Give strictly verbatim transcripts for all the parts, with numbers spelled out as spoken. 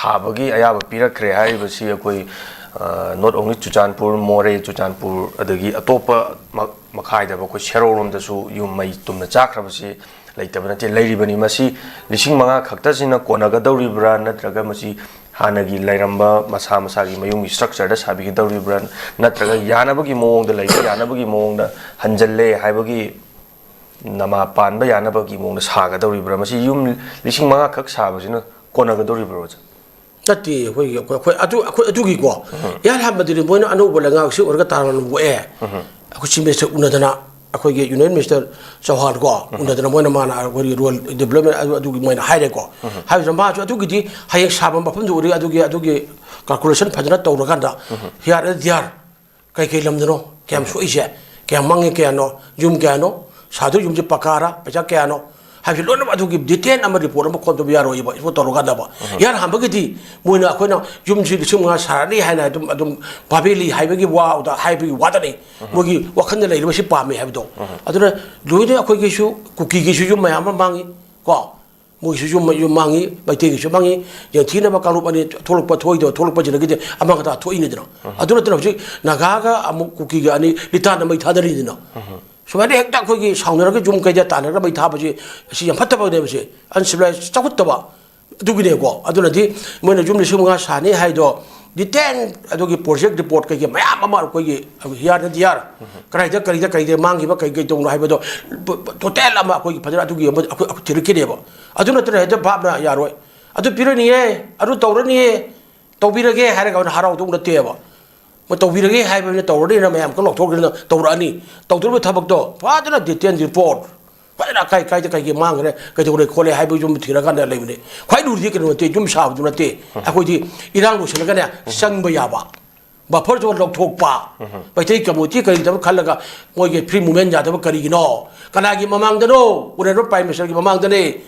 ꯊꯥꯕꯒꯤ ꯑꯌꯥꯕ ꯄꯤꯔꯛꯈ꯭ꯔꯦ ꯍꯥꯏꯔꯤꯕꯁꯤ ꯑꯩꯈꯣꯏ, ꯑ, not only ꯆꯨꯔꯆꯥꯟꯄꯨꯔ, ꯃꯣꯔꯦ, ꯆꯨꯔꯆꯥꯟꯄꯨꯔ, ꯑꯗꯒꯤ ꯑꯇꯣꯞꯄ ꯃ-, ꯃꯈꯥꯏꯗꯕ ꯑꯩꯈꯣꯏ ꯁꯦꯔꯧꯔꯣꯝꯗꯁꯨ ꯌꯨꯝ ꯃꯩ ꯇꯨꯝꯅ ꯆꯥꯛꯈ꯭ꯔꯕꯁꯤ ꯂꯩꯇꯕ ꯅꯠꯇꯦ, ꯂꯩꯔꯤꯕꯅꯤ꯫ ꯃꯁꯤ ꯂꯤꯁꯤꯡ ꯃꯉꯥ ꯈꯛꯇꯁꯤꯅ ꯀꯣꯟꯅꯒꯗꯧꯔꯤꯕ꯭ꯔꯥ, ꯅꯠꯇ꯭ꯔꯒ ꯃꯁꯤ ꯍꯥꯟꯅꯒꯤ ꯂꯩꯔꯝꯕ ꯃꯁꯥ ꯃꯁꯥꯒꯤ ꯃꯌꯨꯝꯒꯤ structureꯗ ꯁꯥꯕꯤꯒꯗꯧꯔꯤꯕ꯭ꯔꯥ, ꯅꯠꯇ꯭ꯔꯒ ꯌꯥꯅꯕꯒꯤ ꯃꯑꯣꯡꯗ, ꯂꯩꯕ ꯌꯥꯅꯕꯒꯤ ꯃꯑꯣꯡꯗ ꯍꯟꯖꯜꯂꯦ ꯍꯥꯏꯕꯒꯤ ꯅꯃꯥ ꯄꯥꯟꯕ ꯌꯥꯅꯕꯒꯤ ꯃꯑꯣꯡꯗ ꯁꯥꯒꯗꯧꯔꯤꯕ꯭ꯔꯥ? ꯃꯁꯤ ꯌꯨꯝ ꯂꯤꯁꯤꯡ ꯃꯉꯥ ꯈꯛ ꯁꯥꯕꯁꯤꯅ ꯀꯣꯟꯅꯒꯗꯧꯔꯤꯕ꯭ꯔꯣ, ꯑꯣꯖꯥ? ꯅꯠꯇꯦ, ꯑꯩꯈꯣꯏꯒꯤ, ꯑꯩꯈꯣꯏ, ꯑꯩꯈꯣꯏ ꯑꯗꯨ, ꯑꯩꯈꯣꯏ ꯑꯗꯨꯒꯤꯀꯣ, ꯏꯍꯥꯟ ꯍꯥꯟꯕꯗꯗꯤ ꯃꯣꯏꯅ ꯑꯅꯧꯕ ꯂꯩꯉꯥꯛꯁꯤ ꯑꯣꯏꯔꯒ ꯇꯥꯔꯝꯕ ꯑꯣꯛꯑꯦ꯫ ꯑꯩꯈꯣꯏ Chief Minister ꯎꯅꯗꯅ, ꯑꯩꯈꯣꯏꯒꯤ Union Minister ꯆꯧꯍꯥꯟ ꯀꯣ, ꯎꯅꯗꯅ ꯃꯣꯏꯅ, ꯃꯥꯅ ꯑꯩꯈꯣꯏꯒꯤ rural development ꯑꯗꯨ, ꯑꯗꯨꯒꯤ ꯃꯣꯏꯅ ꯍꯥꯏꯔꯦꯀꯣ꯫ ꯍꯥꯏꯕꯁꯤꯗ ꯃꯥꯁꯨ ꯑꯗꯨꯒꯤꯗꯤ ꯍꯌꯦꯡ ꯁꯥꯕ ꯃꯐꯝꯗꯨ ꯎꯔꯤ, ꯑꯗꯨꯒꯤ, ꯑꯗꯨꯒꯤ calculation ꯐꯖꯅ ꯇꯧꯔꯀꯥꯟꯗ, here and there, ꯀꯩ ꯀꯩ ꯂꯝꯗꯅꯣ ꯀꯌꯥꯝ ꯁꯣꯛꯏꯁꯦ, ꯀꯌꯥꯝ ꯃꯥꯡꯉꯦ, ꯀꯌꯥꯅꯣ, ꯌꯨꯝ ꯀꯌꯥꯅꯣ, ꯁꯥꯗꯣꯏ ꯌꯨꯝꯁꯦ ꯄꯀꯥꯔꯥ, ꯄꯩꯁꯥ ꯀꯌꯥꯅꯣ ꯍꯥꯏꯕꯁꯤ ꯂꯣꯏꯅꯃꯛ ꯑꯗꯨꯒꯤ detail ꯑꯃ report ꯑꯃ ꯈꯣꯝꯗꯕ ꯌꯥꯔꯣꯏꯕ, ꯏꯁꯄꯣꯔꯠ ꯇꯧꯔꯀꯥꯟꯗꯕ꯫ ꯏꯍꯥꯟ ꯍꯥꯟꯕꯒꯤꯗꯤ ꯃꯣꯏꯅ, ꯑꯩꯈꯣꯏꯅ ꯌꯨꯝꯁꯤ ꯂꯤꯁꯤꯡ ꯃꯉꯥ ꯁꯥꯔꯅꯤ ꯍꯥꯏꯅ ꯑꯗꯨꯝ, ꯑꯗꯨꯝ ꯚꯥꯕꯦꯂꯤ ꯍꯥꯏꯕꯒꯤ ꯋꯥꯗ ꯍꯥꯏꯕꯒꯤ ꯋꯥꯗꯅꯤ꯫ ꯃꯣꯏꯒꯤ ꯋꯥꯈꯜꯗ ꯂꯩꯔꯤꯕꯁꯤ ꯄꯥꯝꯃꯦ ꯍꯥꯏꯕꯗꯣ꯫ ꯑꯗꯨꯅ ꯂꯣꯏꯅ ꯑꯩꯈꯣꯏꯒꯤꯁꯨ, ꯀꯨꯀꯤꯒꯤꯁꯨ ꯌꯨꯝ ꯃꯌꯥꯝ ꯑꯃ ꯃꯥꯡꯉꯤ ꯀꯣ꯫ ꯃꯣꯏꯁꯨ ꯌꯨꯝ, ꯌꯨꯝ ꯃꯥꯡꯉꯤ, ꯃꯩꯇꯩꯒꯤꯁꯨ ꯃꯥꯡꯉꯤ꯫ ꯌꯦꯡꯊꯤꯅꯕ ꯀꯥꯡꯂꯨꯞ ꯑꯅꯤ ꯊꯣꯛꯂꯛꯄ, ꯊꯣꯛꯏꯗꯣ, ꯊꯣꯛꯂꯛꯄꯁꯤꯗꯒꯤꯗꯤ ꯑꯃ ꯈꯛꯇ ꯊꯣꯛꯏꯅꯤꯗꯅ꯫ ꯑꯗꯨ ꯅꯠꯇꯅ ꯍꯧꯖꯤꯛ ꯅꯥꯒꯥꯒ ꯑꯃꯨꯛ ꯀꯨꯀꯤꯒ ꯑꯅꯤ ꯂꯤꯇꯥꯟꯗ ꯃꯩ ꯊꯥꯗꯔꯤꯗꯅ꯫ ꯁꯨꯃꯥꯏꯅ ꯍꯦꯛꯇ ꯑꯩꯈꯣꯏꯒꯤ ꯁꯥꯎꯅꯔꯒ ꯌꯨꯝ ꯀꯩꯗ ꯇꯥꯟꯅꯔꯒ ꯃꯩ ꯊꯥꯕꯁꯤ, ꯑꯁꯤ ꯌꯥꯝ ꯐꯠꯇꯕꯅꯦꯕ꯫ ꯁꯤ uncivilized, ꯆꯥꯎꯈꯠꯇꯕ ꯑꯗꯨꯒꯤꯅꯦꯀꯣ꯫ ꯑꯗꯨꯅꯗꯤ ꯃꯣꯏꯅ ꯌꯨꯝ ꯂꯤꯁꯤꯡ ꯃꯉꯥ ꯁꯥꯅꯤ ꯍꯥꯏꯗꯣ, detail ꯑꯗꯨꯒꯤ project report ꯀꯩꯀꯩ ꯃꯌꯥꯝ ꯑꯃ ꯑꯩꯈꯣꯏꯒꯤ here and there, ꯀꯗꯥꯏꯗ, ꯀꯔꯤꯗ, ꯀꯔꯤꯗ ꯃꯥꯡꯈꯤꯕ, ꯀꯔꯤ ꯀꯔꯤ ꯇꯧꯅꯣ ꯍꯥꯏꯕꯗꯣ total ꯑꯃ ꯑꯩꯈꯣꯏꯒꯤ ꯐꯖꯅ ꯑꯗꯨꯒꯤ ꯑꯃ ꯑꯩꯈꯣꯏ, ꯑꯩꯈꯣꯏ ꯊꯤꯔꯛꯈꯤꯅꯦꯕ꯫ ꯑꯗꯨ ꯅꯠꯇꯅ ꯍꯦꯛꯇ ꯚꯥꯞꯅ ꯌꯥꯔꯣꯏ꯫ ꯑꯗꯨ ꯄꯤꯔꯅꯤꯌꯦ, ꯑꯗꯨ ꯇꯧꯔꯅꯤꯌꯦ, ꯇꯧꯕꯤꯔꯒꯦ ꯍꯥꯏꯔꯒ ꯑꯣꯏꯅ ꯍꯔꯥꯎꯗꯧ ꯅꯠꯇꯦꯕ꯫ ꯃꯣꯏ ꯇꯧꯕꯤꯔꯒꯦ ꯍꯥꯏꯕꯅꯤꯅ ꯇꯧꯔꯅꯤꯅ ꯃꯌꯥꯝ ꯀ ꯂꯧꯊꯣꯛꯈ꯭ꯔꯦꯅ ꯇꯧꯔꯛꯑꯅꯤ꯫ ꯇꯧꯗꯧꯔꯤꯕ ꯊꯕꯛꯇꯣ ꯐꯖꯅ detail report, ꯐꯖꯅ ꯀꯥꯏ ꯀꯥꯏꯗ ꯀꯩ ꯀꯩ ꯃꯥꯡꯈ꯭ꯔꯦ, ꯀꯩꯗꯧꯔꯦ ꯈꯣꯠꯂꯦ ꯍꯥꯏꯕ ꯌꯨꯝ ꯊꯤꯔꯀꯥꯟꯗ ꯂꯩꯕꯅꯦ꯫ ꯈ꯭ꯋꯥꯏ ꯂꯨꯔꯤꯗꯤ ꯀꯩꯅꯣ ꯅꯠꯇꯦ, ꯌꯨꯝ ꯁꯥꯕꯗꯨ ꯅꯠꯇꯦ꯫ ꯑꯩꯈꯣꯏꯗꯤ ꯏꯔꯥꯡ ꯂꯣꯏꯁꯤꯜꯂꯒꯅꯦ ꯆꯪꯕ ꯌꯥꯕ, buffer zone ꯂꯧꯊꯣꯛꯄ, ꯃꯩꯇꯩ community ꯀꯔꯤ ꯇꯧꯕ ꯈꯜꯂꯒ ꯃꯣꯏꯒꯤ free movement ꯌꯥꯗꯕ ꯀꯔꯤꯒꯤꯅꯣ? ꯀꯅꯥꯒꯤ ꯃꯃꯥꯡꯗꯅꯣ? Honourable Prime Ministerꯒꯤ ꯃꯃꯥꯡꯗꯅꯦ,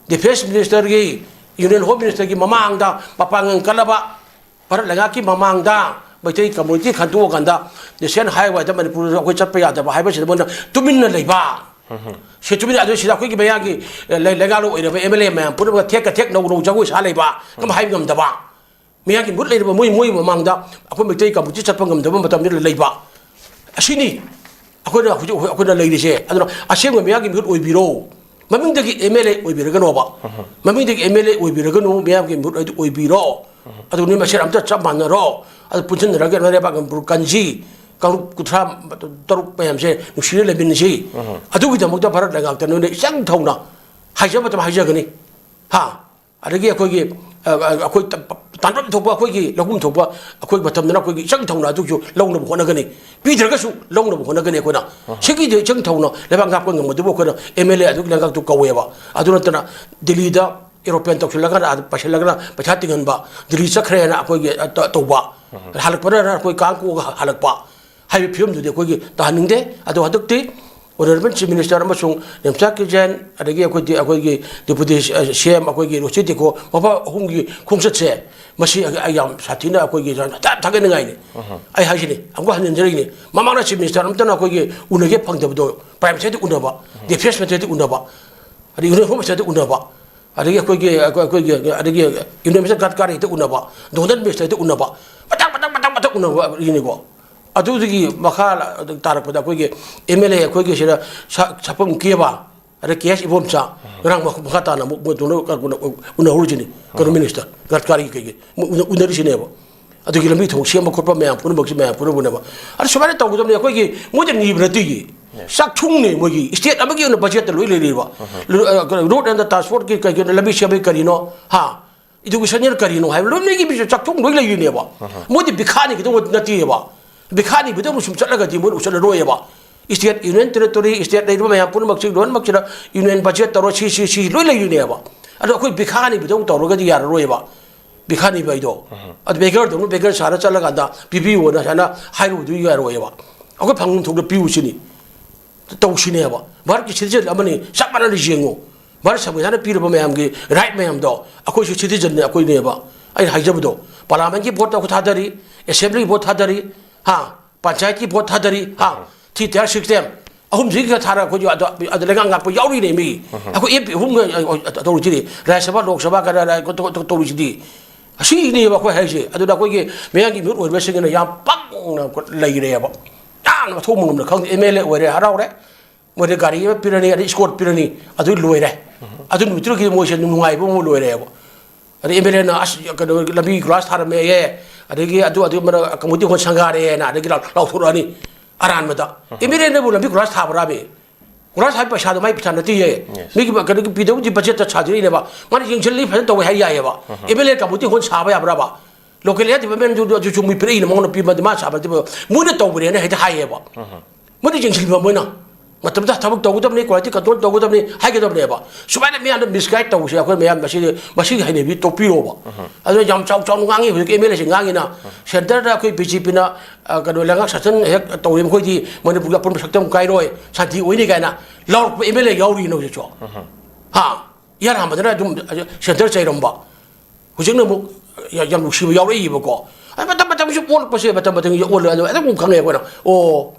Defence Ministerꯒꯤ, Union Home Ministerꯒꯤ ꯃꯃꯥꯡꯗ, ꯃꯄꯥꯡꯒꯜ ꯀꯜꯂꯕ ꯚꯥꯔꯠ ꯂꯩꯉꯥꯛꯀꯤ ꯃꯃꯥꯡꯗ ꯃꯩꯇꯩ community ꯈꯟꯗꯣꯛꯑꯀꯥꯟꯗ national highwayꯗ ꯃꯅꯤꯄꯨꯔꯗ ꯑꯩꯈꯣꯏ ꯆꯠꯄ ꯌꯥꯗꯕ ꯍꯥꯏꯕꯁꯤꯗ ꯃꯣꯏꯅ ꯇꯨꯃꯤꯟꯅ ꯂꯩꯕ꯫ ꯁꯤ ꯆꯨꯝꯃꯤꯅ꯫ ꯑꯗꯨ ꯁꯤꯗ ꯑꯩꯈꯣꯏꯒꯤ ꯃꯌꯥꯒꯤ ꯂꯩ-, ꯂꯩꯉꯥꯛꯂꯣꯏ ꯑꯣꯏꯔꯕ ꯑꯦꯝ ꯑꯦꯜ ꯑꯦ ꯃꯌꯥꯝ ꯄꯨꯝꯅꯃꯛ ꯊꯦꯛꯀ ꯊꯦꯛ ꯅꯧ ꯅꯧ ꯖꯒꯣꯏ ꯁꯥ ꯂꯩꯕ, ꯀꯝ ꯍꯥꯏꯕ ꯉꯝꯗꯕ꯫ ꯃꯌꯥꯝꯒꯤ ꯃꯍꯨꯠ ꯂꯩꯔꯕ ꯃꯣꯏ, ꯃꯣꯏ ꯃꯃꯥꯡꯗ ꯑꯩꯈꯣꯏ ꯃꯩꯇꯩ ꯀꯥꯡꯕꯨꯁꯤ ꯆꯠꯄ ꯉꯝꯗꯕ ꯃꯇꯝꯗ ꯂꯩꯕ꯫ ꯑꯁꯤꯅꯤ ꯑꯩꯈꯣꯏꯅ ꯍꯧꯖꯤꯛ ꯑꯩꯈꯣꯏꯅ ꯂꯩꯔꯤꯁꯦ꯫ ꯑꯗꯨꯅ ꯑꯁꯦꯡꯕ ꯃꯌꯥꯝꯒꯤ ꯃꯤꯍꯨꯠ ꯑꯣꯏꯕꯤꯔꯣ꯫ ꯃꯃꯤꯡꯗꯒꯤ ꯑꯦꯝ ꯑꯦꯜ ꯑꯦ ꯑꯣꯏꯕꯤꯔꯒꯅꯣꯕ꯫ ꯃꯃꯤꯡꯗꯒꯤ ꯑꯦꯝ ꯑꯦꯜ ꯑꯦ ꯑꯣꯏꯕꯤꯔꯒꯅꯨ, ꯃꯌꯥꯝꯒꯤ ꯃꯤꯍꯨꯠ ꯑꯗꯨ ꯑꯣꯏꯕꯤꯔꯣ꯫ ꯑꯗꯨ ꯅꯣꯏ ꯃꯁꯦꯟ ꯑꯝꯇ ꯆꯞ ꯃꯥꯟꯅꯔꯣ꯫ ꯑꯗꯨ ꯄꯨꯟꯁꯤꯟꯅꯔꯒ ꯅꯣꯏ ꯂꯩꯕꯥꯛ ꯃꯅꯤꯄꯨꯔ ꯀꯟꯁꯤ꯫ ꯀꯥꯡꯂꯨꯞ ꯀꯨꯟꯊ꯭ꯔꯥ ꯇꯔꯨꯛ ꯃꯌꯥꯝꯁꯦ ꯅꯨꯡꯁꯤꯅ ꯂꯩꯃꯤꯟꯅꯁꯤ꯫ ꯑꯗꯨꯒꯤꯗꯃꯛꯇ ꯚꯥꯔꯠ ꯂꯩꯉꯥꯛꯇ ꯅꯣꯏꯅ ꯏꯆꯪ ꯊꯧꯅ ꯍꯥꯏꯖꯕ ꯃꯇꯝ ꯍꯥꯏꯖꯒꯅꯤ꯫ ꯍꯥ? ꯑꯗꯒꯤ ꯑꯩꯈꯣꯏꯒꯤ, ꯑ, ꯑ, ꯑꯩꯈꯣꯏ ꯇ-, ꯇꯥꯟꯐꯝ ꯊꯣꯛꯄ, ꯑꯩꯈꯣꯏꯒꯤ ꯂꯧꯐꯝ ꯊꯣꯛꯄ, ꯑꯩꯈꯣꯏ ꯃꯇꯝꯗꯅ ꯑꯩꯈꯣꯏꯒꯤ ꯏꯆꯪ ꯊꯧꯅ ꯑꯗꯨꯁꯨ ꯂꯧꯅꯕ ꯍꯣꯠꯅꯒꯅꯤ꯫ ꯄꯤꯗ꯭ꯔꯒꯁꯨ ꯂꯧꯅꯕ ꯍꯣꯠꯅꯒꯅꯤ ꯑꯩꯈꯣꯏꯅ꯫ ꯁꯤꯒꯤꯗꯤ ꯏꯆꯪ ꯊꯧꯅ ꯂꯩꯕꯥꯛ ꯉꯥꯛꯄ ꯉꯝꯒꯗꯕ ꯑꯩꯈꯣꯏꯅ ꯑꯦꯝ ꯑꯦꯜ ꯑꯦ ꯑꯗꯨꯒꯤ ꯂꯩꯉꯥꯛꯇꯨ ꯀꯧꯋꯦꯕ꯫ ꯑꯗꯨ ꯅꯠꯇꯅ ꯗꯤꯜꯂꯤꯗ ꯑꯦꯔꯣꯄ꯭ꯂꯦꯟ ꯇꯧꯁꯤꯜꯂꯒ ꯑꯥꯗ ꯄꯥꯏꯁꯤꯜꯂꯒꯅ ꯄꯩꯁꯥ ꯇꯤꯡꯍꯟꯕ, ꯗꯤꯜꯂꯤ ꯆꯠꯈ꯭ꯔꯦꯅ ꯑꯩꯈꯣꯏꯒꯤ, ꯑ, ꯇ-, ꯇꯧꯕ, ꯍꯜꯂꯛꯄꯗꯅ ꯑꯩꯈꯣꯏ ꯀꯥꯡ ꯀꯣꯛꯑꯒ ꯍꯜꯂꯛꯄ ꯍꯥꯏꯕ ꯐꯤꯕꯝꯗꯨꯗꯤ ꯑꯩꯈꯣꯏꯒꯤ ꯇꯥꯍꯟꯅꯤꯡꯗꯦ꯫ ꯑꯗꯣ ꯍꯟꯗꯛꯇꯤ Honourable Chief Minister ꯑꯃꯁꯨꯡ ꯅꯦꯝꯆꯥ ꯀꯤꯖꯦꯟ, ꯑꯗꯒꯤ ꯑꯩꯈꯣꯏꯗꯤ, ꯑꯩꯈꯣꯏꯒꯤ Deputy ꯁꯤ ꯑꯦꯝ, ꯑꯩꯈꯣꯏꯒꯤ ꯔꯣꯁꯤ ꯇꯦꯀꯣ, ꯃꯐꯝ ꯑꯍꯨꯝꯒꯤ ꯈꯣꯡꯆꯠꯁꯦ, ꯃꯁꯤ ꯑꯩ, ꯑꯩ ꯌꯥꯝ ꯁꯥꯊꯤꯅ ꯑꯩꯈꯣꯏꯒꯤ ꯌꯥꯝ ꯊꯥ-, ꯊꯥꯒꯠꯅꯤꯡꯉꯥꯏꯅꯤ꯫ ꯑꯩ ꯍꯥꯏꯁꯤꯅꯤ, ꯑꯃꯨꯛꯀ ꯍꯟꯖꯤꯟꯖꯔꯤꯅꯤ, ꯃꯃꯥꯡꯗ Chief Minister ꯑꯃꯠꯇꯅ ꯑꯩꯈꯣꯏꯒꯤ ꯎꯅꯒꯦ ꯐꯪꯗꯕꯗꯣ, Prime Ministerꯗꯤ ꯎꯅꯕ, Defence Ministerꯗꯤ ꯎꯅꯕ, ꯑꯗꯒꯤ Union Home Ministerꯗꯤ ꯎꯅꯕ, ꯑꯗꯒꯤ ꯑꯩꯈꯣꯏꯒꯤ, ꯑꯩꯈꯣꯏ-, ꯑꯩꯈꯣꯏꯒꯤ, ꯑꯗꯒꯤ Union Minister ꯒꯗꯀꯥꯔꯤꯗ ꯎꯅꯕ, Donor Ministerꯗ ꯎꯅꯕ, ꯃꯊꯪ, ꯃꯊꯪ, ꯃꯊꯪ, ꯃꯊꯪ ꯎꯅꯕ ꯌꯦꯡꯉꯤꯀꯣ꯫ ꯑꯗꯨꯗꯒꯤ ꯃꯈꯥ ꯇꯥꯔꯛꯄꯗ ꯑꯩꯈꯣꯏꯒꯤ ꯑꯦꯝ ꯑꯦꯜ ꯑꯦ ꯑꯩꯈꯣꯏꯒꯤ ꯁꯤꯗ ꯁꯥ-, ꯁꯥꯐꯝ ꯀꯦꯕ, ꯑꯗ ꯀꯦ ꯑꯦꯁ ꯏꯕꯣꯝꯆꯥ, ꯉꯔꯥꯡ ꯃꯈ-, ꯃꯈꯥ ꯇꯥꯅ ꯑꯃꯨꯛ ꯃꯣꯏ ꯗꯣꯅꯔ ꯀ-, ꯀꯩꯅꯣ, ꯎꯅꯍꯧꯔꯤꯁꯤꯅꯤ, ꯀꯩꯅꯣ, ꯃꯤꯅꯤꯁꯇꯔ ꯒꯗꯀꯥꯔꯤꯒꯤ ꯀꯩꯒꯤ ꯃꯣꯏ ꯎꯅ-, ꯎꯅꯔꯤꯁꯤꯅꯦꯕ꯫ ꯑꯗꯨꯒꯤ ꯂꯝꯕꯤ ꯊꯣꯡ ꯁꯦꯝꯕ ꯈꯣꯠꯄ ꯃꯌꯥꯝ ꯄꯨꯝꯅꯃꯛꯁꯤ ꯃꯌꯥꯝ ꯄꯨꯝꯅꯃꯛꯅꯦꯕ꯫ ꯑꯗ ꯁꯨꯃꯥꯏꯅ ꯇꯧꯒꯗꯕꯅꯤ꯫ ꯑꯩꯈꯣꯏꯒꯤ ꯃꯣꯏꯗ ꯅꯤꯕ ꯅꯠꯇꯦ, ꯆꯥꯛꯊꯨꯡꯅꯦ ꯃꯣꯏꯒꯤ, ꯁ꯭ꯇꯦꯠ ꯑꯃꯒꯤ ꯑꯣꯏꯅ ꯕꯖꯦꯠꯇ ꯂꯣꯏ ꯂꯩꯔꯤꯕ꯫ ꯔꯣꯗ ꯑꯦꯟ ꯇ꯭ꯔꯥꯟꯁꯄꯣꯔꯠꯀꯤ ꯀꯩꯒꯤꯅꯣ, ꯂꯝꯕꯤ ꯁꯦꯝꯕꯒꯤ ꯀꯔꯤꯅꯣ, ꯍꯥ? ꯏꯗꯨꯀꯦꯁꯟꯅꯦꯜ ꯀꯔꯤꯅꯣ ꯍꯥꯏꯕ ꯂꯣꯏꯅꯃꯛꯀꯤ ꯃꯤꯁꯨ ꯆꯥꯛꯊꯨꯡ ꯂꯣꯏ ꯂꯩꯔꯤꯅꯦꯕ꯫ ꯃꯣꯏꯗꯤ ꯕꯤꯈꯥꯅꯤ ꯈꯤꯇꯪ ꯅꯠꯇꯦꯕ꯫ ꯕꯤꯈꯥꯅꯤ ꯈꯤꯇꯪ ꯁꯨꯝ ꯆꯠꯂꯒꯗꯤ ꯃꯣꯏ ꯎꯁꯜꯂꯔꯣꯏꯕ꯫ ꯁ꯭ꯇꯦꯠ, ꯌꯨꯅꯤꯌꯟ ꯇꯦꯔꯤꯇꯣꯔꯤ, ꯁ꯭ꯇꯦꯠ ꯂꯩꯔꯤꯕ ꯃꯌꯥꯝ ꯄꯨꯝꯅꯃꯛꯁꯤ ꯂꯣꯏꯅꯃꯛꯁꯤꯗ ꯌꯨꯅꯤꯌꯟ ꯕꯖꯦꯠ ꯇꯧꯔ ꯁꯤ, ꯁꯤ, ꯁꯤ ꯂꯣꯏ ꯂꯩꯔꯤꯅꯦꯕ꯫ ꯑꯗꯣ ꯑꯩꯈꯣꯏ ꯕꯤꯈꯥꯅꯤ ꯈꯤꯇꯪ ꯇꯧꯔꯒꯗꯤ ꯌꯥꯔꯔꯣꯏꯕ꯫ ꯕꯤꯈꯥꯅꯤ ꯍꯥꯏꯗꯣ꯫ ꯑꯗꯨ ꯕꯦꯒꯔꯗꯧꯅ ꯕꯦꯒꯔ ꯁꯥꯔ ꯆꯠꯂꯀꯥꯟꯗ ꯄꯤꯕꯤꯌꯣꯅ ꯁꯨꯃꯥꯏꯅ ꯍꯥꯏꯔꯨꯕꯗꯨ ꯌꯥꯔꯣꯏꯕ꯫ ꯑꯩꯈꯣꯏ ꯐꯪꯐꯝ ꯊꯣꯛꯄ ꯄꯤꯌꯨ ꯁꯤꯅꯤ꯫ ꯇꯧꯁꯤꯅꯦꯕ꯫ ꯚꯥꯔꯠꯀꯤ ꯁꯤꯇꯤꯖꯦꯟ ꯑꯃꯅꯤ, ꯆꯞ ꯃꯥꯟꯅꯅ ꯌꯦꯡꯉꯨ꯫ ꯚꯥꯔꯠ ꯁꯪꯕꯤꯙꯥꯟꯅ ꯄꯤꯔꯕ ꯃꯌꯥꯝꯒꯤ ꯔꯥꯏꯠ ꯃꯌꯥꯝꯗꯣ ꯑꯩꯈꯣꯏꯁꯨ ꯁꯤꯇꯤꯖꯟꯅꯦ, ꯑꯩꯈꯣꯏꯅꯦꯕ꯫ ꯑꯩꯅ ꯍꯥꯏꯖꯕꯗꯣ, ꯄꯥꯔꯂꯥꯃꯦꯟꯒꯤ ꯚꯣꯠꯇ ꯑꯩꯈꯣꯏ ꯊꯥꯗꯔꯤ, ꯑꯦꯁꯦꯝꯕ꯭ꯂꯤꯒꯤ ꯚꯣꯠ ꯊꯥꯗꯔꯤ, ꯍꯥ, ꯄꯟꯆꯥꯌꯠꯀꯤ ꯚꯣꯠ ꯊꯥꯗꯔꯤ, ꯍꯥ, ꯊ꯭ꯔꯤ ꯇꯤꯌꯔ ꯁꯤꯁꯇꯦꯝ, ꯑꯍꯨꯝꯁꯤꯒ ꯊꯥꯔꯒ ꯑꯩꯈꯣꯏꯁꯨ ꯑꯗ ꯑꯗ ꯂꯩꯉꯥꯛ ꯉꯥꯛꯄ ꯌꯥꯎꯔꯤꯅꯦ ꯃꯤ꯫ ꯑꯩꯈꯣꯏ ꯑꯦꯝ ꯄꯤ ꯑꯍꯨꯝꯒ ꯇꯧꯔꯤꯁꯤꯗꯤ, ꯔꯥꯖ꯭ꯌ ꯁꯚꯥ, ꯂꯣꯛ ꯁꯚꯥ ꯀ ꯇꯧꯔꯤꯁꯤꯗꯤ꯫ ꯑꯁꯤꯅꯦꯕ ꯑꯩꯈꯣꯏ ꯍꯥꯏꯁꯦ꯫ ꯑꯗꯨꯅ ꯑꯩꯈꯣꯏꯒꯤ ꯃꯌꯥꯝꯒꯤ ꯃꯤꯍꯨꯠ ꯑꯣꯏꯔꯤꯕꯁꯤꯡꯒꯤꯅ ꯌꯥꯝ ꯄꯪꯅ ꯂꯩꯔꯦꯕ꯫ ꯌꯥꯝꯅ ꯃꯊꯣꯡ ꯃꯉꯝꯅ ꯈꯪꯗꯦ꯫ ꯑꯦꯝ ꯑꯦꯜ ꯑꯦ ꯑꯣꯏꯔꯦ, ꯍꯔꯥꯎꯔꯦ, ꯃꯣꯏꯗ ꯒꯥꯔꯤ ꯑꯃ ꯄꯤꯔꯅꯤ, ꯑꯗꯩ ꯏꯁꯀꯣꯔꯠ ꯄꯤꯔꯅꯤ, ꯑꯗꯨ ꯂꯣꯏꯔꯦ꯫ ꯑꯗꯨ ꯅꯨꯃꯤꯠꯇꯨꯗꯒꯤ ꯃꯣꯏꯁꯦ ꯅꯨꯡꯉꯥꯏꯕ ꯑꯃ ꯂꯣꯏꯔꯦꯕ꯫ ꯑꯗꯩ ꯑꯦꯝ ꯑꯦꯜ ꯑꯦꯅ ꯑꯁ ꯀꯩꯅꯣ ꯂꯝꯕꯤ ꯒ꯭ꯔꯥꯁ ꯊꯥꯔꯝꯃꯦꯌꯦ, ꯑꯗꯒꯤ ꯑꯗꯨ ꯑꯗꯨ ꯃꯔꯛ ꯀꯝꯃꯨꯅꯤꯇꯤ ꯍꯣꯜ ꯁꯪꯒꯥꯔꯦꯅ ꯑꯗꯒꯤ ꯂꯥꯎ- ꯂꯥꯎꯊꯣꯔꯛꯑꯅꯤ ꯑꯔꯥꯟꯕꯗ꯫ ꯑꯦꯝ ꯑꯦꯜ ꯑꯦꯅꯕꯨ ꯂꯝꯕꯤ ꯒ꯭ꯔꯥꯁ ꯊꯥꯕ꯭ꯔꯥꯕꯤ? ꯒ꯭ꯔꯥꯁ ꯊꯥꯕ ꯄꯩꯁꯥꯗꯣ ꯃꯥꯏ ꯄꯩꯁꯥ ꯅꯠꯇꯦꯌꯦ꯫ Yes. ꯃꯤꯒꯤ ꯀꯩꯅꯣꯒꯤ ꯄꯤ ꯗꯕ꯭ꯂꯤꯎ ꯗꯤ ꯕꯖꯦꯠꯇ ꯁꯥꯖꯔꯤꯅꯦꯕ꯫ ꯃꯥꯅ ꯌꯦꯡꯁꯤꯜꯂꯤ, ꯐꯖꯅ ꯇꯧꯋꯦ ꯍꯥꯏ ꯌꯥꯏꯌꯦꯕ꯫ M L A community hall ꯁꯥꯕ ꯌꯥꯕ꯭ꯔꯕ? ꯂꯣꯀꯦꯜ ꯍꯦꯜꯊ ꯗꯤꯄꯥꯔꯠꯃꯦꯟꯗꯨ ꯑꯗꯨꯁꯨ ꯃꯤ ꯄꯤꯔꯛꯏꯅ ꯃꯉꯣꯟꯗ ꯄꯤꯕ, ꯃꯥ ꯁꯥꯕ ꯅꯠꯇꯦꯕ꯫ ꯃꯣꯏꯅ ꯇꯧꯕꯅꯦꯅ ꯍꯦꯛꯇ ꯍꯥꯏꯌꯦꯕ꯫ ꯃꯣꯏꯅ ꯌꯦꯡꯁꯤꯟꯕ ꯃꯣꯏꯅ꯫ ꯃꯇꯝꯗ ꯊꯕꯛ ꯇꯧꯒꯗꯕꯅꯤ, ꯀ꯭ꯋꯥꯂꯤꯇꯤ ꯀꯟꯇ꯭ꯔꯣꯜ ꯇꯧꯒꯗꯕꯅꯤ ꯍꯥꯏꯒꯗꯕꯅꯦꯕ꯫ ꯁꯨꯃꯥꯏꯅ ꯃꯤꯌꯥꯝꯗ ꯃꯤꯁꯒꯥꯏꯗ ꯇꯧꯕꯁꯦ ꯑꯩꯈꯣꯏ ꯃꯌꯥꯝ ꯃꯁꯤꯗꯤ, ꯃꯁꯤꯒꯤ ꯍꯩꯅꯕꯤ ꯇꯣꯛꯄꯤꯔꯣꯕ꯫ ꯑꯗꯨꯅ ꯌꯥꯝ ꯆꯥꯎ ꯆꯥꯎꯅ ꯉꯥꯡꯉꯤ ꯍꯧꯖꯤꯛ ꯑꯦꯝ ꯑꯦꯜ ꯑꯦꯁꯤꯡ ꯉꯥꯡꯉꯤꯅ꯫ ꯁꯦꯟꯇꯔꯗ ꯑꯩꯈꯣꯏ ꯕꯤ ꯖꯦ ꯄꯤꯅ, ꯑ, ꯀꯩꯅꯣ, ꯂꯩꯉꯥꯛ ꯁꯥꯁꯟ ꯍꯦꯛ ꯇꯧꯔꯦ, ꯃꯈꯣꯏꯗꯤ ꯃꯅꯤꯄꯨꯔꯒꯤ ꯑꯄꯨꯟꯕ ꯁꯛꯇꯝ ꯀꯥꯏꯔꯣꯏ, ꯁꯥꯟꯇꯤ ꯑꯣꯏꯅꯤ ꯀꯥꯏꯅ ꯂꯥꯎꯔꯛꯄ ꯑꯦꯝ ꯑꯦꯜ ꯑꯦ ꯌꯥꯎꯔꯤꯅ ꯍꯧꯖꯤꯛꯁꯨ꯫ ꯍꯥ? ꯏꯍꯥꯟ ꯍꯥꯟꯕꯗꯅ ꯑꯗꯨꯝ ꯁꯦꯟꯇꯔ ꯆꯩꯔꯝꯕ, ꯍꯧꯖꯤꯛꯅ ꯑꯃꯨꯛ ꯌꯥ-, ꯌꯥꯝ ꯅꯨꯡꯁꯤꯕ ꯌꯥꯎꯔꯛꯏꯕꯀꯣ꯫ ꯑꯩ ꯃꯇꯝ ꯃꯇꯝꯒꯤ ꯑꯣꯜꯂꯛꯄꯁꯦ, ꯃꯇꯝ ꯃꯇꯝꯒꯤ ꯑꯣꯜꯂꯦ꯫ ꯑꯗꯣ ꯑꯗꯨꯝ ꯈꯪꯉꯦ ꯑꯩꯈꯣꯏꯅ꯫ ꯑꯣ,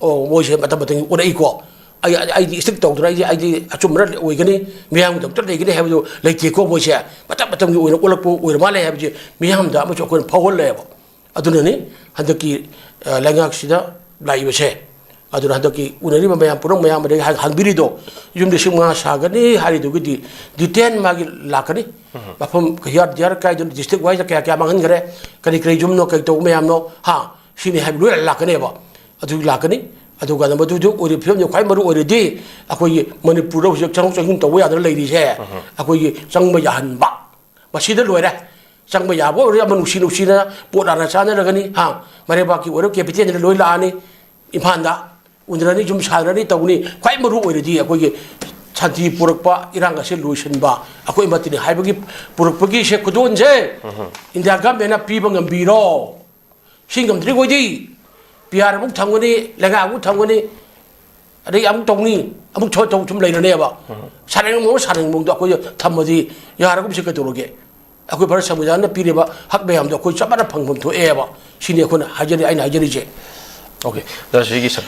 ꯑꯣ, ꯃꯣꯏꯁꯦ ꯃꯇꯝ ꯃꯇꯝꯒꯤ ꯑꯣꯜꯂꯛꯏꯀꯣ꯫ ꯑꯩ, ꯑꯩ, ꯑꯩꯗꯤ ꯏꯁꯇ꯭ꯔꯤꯛ ꯇꯧꯗꯅ, ꯑꯩꯗꯤ, ꯑꯩꯗꯤ ꯑꯆꯨꯝꯕꯅ ꯑꯣꯏꯒꯅꯤ, ꯃꯤꯌꯥꯝꯒꯤꯗꯃꯛꯇ ꯂꯩꯒꯅꯤ ꯍꯥꯏꯕꯗꯨ ꯂꯩꯇꯦꯀꯣ꯫ ꯃꯣꯏꯁꯦ ꯃꯇꯝ ꯃꯇꯝꯒꯤ ꯑꯣꯏꯅ ꯑꯣꯜꯂꯛꯄ ꯑꯣꯏꯔ ꯃꯥꯜꯂꯦ ꯍꯥꯏꯕꯁꯦ ꯃꯤꯌꯥꯝꯗ ꯑꯃꯁꯨ ꯑꯩꯈꯣꯏꯅ ꯐꯥꯎꯍꯜꯂꯦꯕ꯫ ꯑꯗꯨꯅꯅꯤ ꯍꯟꯗꯛꯀꯤ, ꯑ, ꯂꯩꯉꯥꯛꯁꯤꯗ ꯂꯥꯛꯏꯕꯁꯦ꯫ ꯑꯗꯨꯅ ꯍꯟꯗꯛꯀꯤ ꯎꯅꯔꯤꯕ ꯃꯌꯥꯝ ꯄꯨꯝꯅꯃꯛ, ꯃꯌꯥꯝ ꯑꯗꯒꯤ ꯍꯥꯡ-, ꯍꯥꯡꯕꯤꯔꯤꯗꯣ, ꯌꯨꯝ ꯂꯤꯁꯤꯡ ꯃꯉꯥ ꯁꯥꯒꯅꯤ ꯍꯥꯏꯔꯤꯗꯨꯒꯤꯗꯤ detail ꯃꯥꯒꯤ ꯂꯥꯛꯀꯅꯤ꯫ ꯃꯐꯝ ꯌꯥꯔ, ꯌꯥꯔ ꯀꯥꯏꯗꯅ district wise ꯀꯌꯥ ꯀꯌꯥ ꯃꯥꯡꯍꯟꯈ꯭ꯔꯦ, ꯀꯔꯤ ꯀꯔꯤ ꯌꯨꯝꯅꯣ, ꯀꯔꯤ ꯇꯧꯕ ꯃꯌꯥꯝꯅꯣ, ꯍꯥ, ꯁꯤꯅꯤ ꯍꯥꯏꯕ ꯂꯣꯏꯅ ꯂꯥꯛꯀꯅꯦꯕ꯫ ꯑꯗꯨ ꯂꯥꯛꯀꯅꯤ꯫ ꯑꯗꯨꯒ ꯃꯗꯨꯗ ꯑꯣꯏꯔꯤꯕ ꯐꯤꯕꯝꯁꯦ ꯈ꯭ꯋꯥꯏ ꯃꯔꯨ ꯑꯣꯏꯔꯤꯗꯤ ꯑꯩꯈꯣꯏꯒꯤ ꯃꯅꯤꯄꯨꯔꯗ ꯍꯧꯖꯤꯛ ꯆꯪꯊꯣꯛ ꯆꯪꯁꯤꯟ ꯇꯧꯕ ꯌꯥꯗꯅ ꯂꯩꯔꯤꯁꯦ, ꯑꯩꯈꯣꯏꯒꯤ ꯆꯪꯕ ꯌꯥꯍꯟꯕ꯫ ꯃꯁꯤꯗ ꯂꯣꯏꯔꯦ꯫ ꯆꯪꯕ ꯌꯥꯕ ꯑꯣꯏꯔꯗꯤ ꯑꯃ ꯅꯨꯡꯁꯤ ꯅꯨꯡꯁꯤꯅ ꯄꯣꯠ ꯍꯥꯟꯅ ꯆꯥꯅꯔꯒꯅꯤ, ꯍꯥ, ꯃꯔꯩꯕꯥꯛꯀꯤ ꯑꯣꯏꯔꯣ capitalꯗ ꯂꯣꯏ ꯂꯥꯛꯑꯅꯤ, ꯏꯝꯐꯥꯜꯗ ꯎꯅꯔꯅꯤ, ꯌꯨꯝ ꯁꯥꯔꯅꯤ, ꯇꯧꯅꯤ꯫ ꯈ꯭ꯋꯥꯏ ꯃꯔꯨ ꯑꯣꯏꯔꯗꯤ ꯑꯩꯈꯣꯏꯒꯤ ꯁꯥꯟꯇꯤ ꯄꯨꯔꯛꯄ, ꯏꯔꯥꯡ ꯑꯁꯦ ꯂꯣꯏꯁꯤꯟꯕ, ꯑꯩꯈꯣꯏ ꯑꯃꯠꯇꯅꯤ ꯍꯥꯏꯕꯒꯤ ꯄꯨꯔꯛꯄꯒꯤ ꯁꯦ ꯈꯨꯗꯣꯜꯁꯦ ꯏꯟꯗꯤꯌꯥ ꯒꯃꯦꯟꯅ ꯄꯤꯕ ꯉꯝꯕꯤꯔꯣ꯫ ꯁꯤ ꯉꯝꯗ꯭ꯔꯤ ꯑꯩꯈꯣꯏꯗꯤ ꯄꯤ ꯑꯥꯔ ꯑꯃꯨꯛ ꯊꯝꯒꯅꯤ, ꯂꯩꯉꯥꯛ ꯑꯃꯨꯛ ꯊꯝꯒꯅꯤ, ꯑꯗꯩ ꯑꯃꯨꯛ ꯇꯧꯅꯤ, ꯑꯃꯨꯛ ꯊꯕꯛ ꯇꯧ ꯁꯨꯝ ꯂꯩꯔꯅꯦꯕ꯫ ꯁꯥꯟꯅꯅꯤꯡꯕ ꯃꯑꯣꯡ ꯁꯥꯟꯅꯅꯤꯡꯕ ꯃꯑꯣꯡꯗ ꯑꯩꯈꯣꯏꯗ ꯊꯝꯃꯗꯤ ꯌꯥꯔꯒꯨꯝꯁꯦ ꯀꯩꯗꯧꯔꯒꯦ? ꯑꯩꯈꯣꯏ ꯚꯥꯔꯠ ꯁꯪꯕꯤꯙꯥꯟꯅ ꯄꯤꯔꯤꯕ ꯍꯛ ꯃꯌꯥꯝꯗꯣ ꯑꯩꯈꯣꯏ ꯆꯞ ꯃꯥꯟꯅ ꯐꯪꯐꯝ ꯊꯣꯛꯑꯦꯕ꯫ ꯁꯤꯅꯤ ꯑꯩꯈꯣꯏꯅ ꯍꯥꯏꯖꯔꯤ, ꯑꯩꯅ ꯍꯥꯏꯖꯔꯤꯁꯦ꯫ ꯑꯣꯀꯦ꯫ ꯗꯥ, ꯁꯤꯒꯤ